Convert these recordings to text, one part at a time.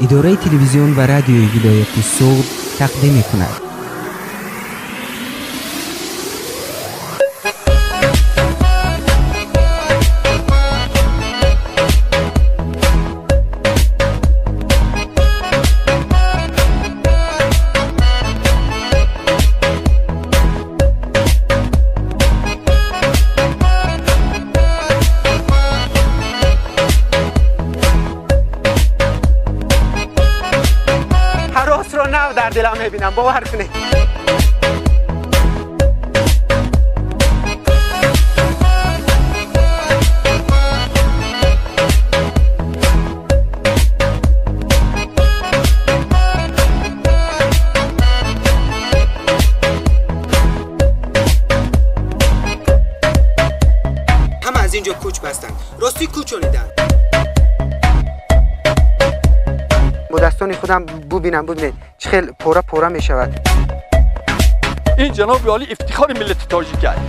Идораи телевизион ва радиои вилояти Суғд тақдим мекунад. Нав дар дилам мебинам, бовар кунед. Ҳама аз ин ҷо кӯч бастанд, ростӣ кӯчониданд. Бо дастони худам бубинам, бубинед, чӣ хел пора пора мешавад. Ин ҷаноби олӣ ифтихори миллати тоҷик аст.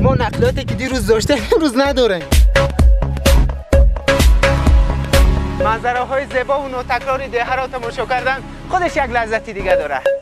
Мо нақлиёте ки дирӯз доштем, имрӯз надорем. Манзараҳои зебову нотакрори деҳаро тамошо кардан худаш як лаззати дига дорад.